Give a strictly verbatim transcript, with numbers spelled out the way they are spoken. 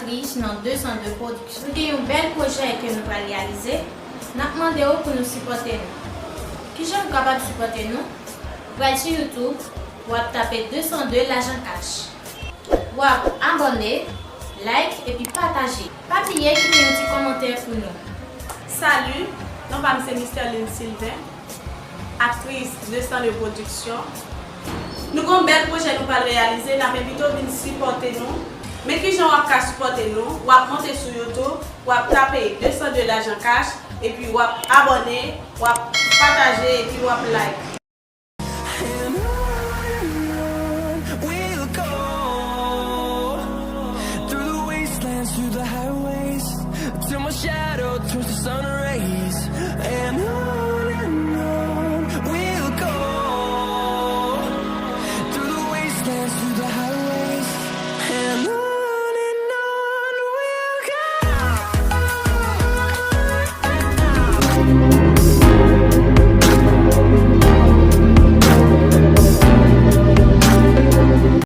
Rich nan de san de Production. Nou gen yon bèl pwojè ke nou pral reyalize. N ap mande w pou nou sipòte nou. Kijan ou kapab sipòte nou? Ou pral sou YouTube, w ap tape de san de Lajan Kach. W ap abòne, like epi pataje. Pa bliye kite yon ti kòmantè pou nou. Salut, non pa m se Misterline Sylvain, aktris de san de Production. Nou gen yon bèl pwojè nou pral reyalize, n ap envite w vin sipòte nou. Men kijan w ap ka sipòte nou? W ap monte sou YouTube, w ap tape de san de Lajan Kach, epi w ap abòne, w ap pataje, epi w ap like. And on and on we'll go, through the wastelands, through the highways, till my shadow turns to sun rays. And on and on we'll go, through the wastelands, through the highways, and on and on we'll go.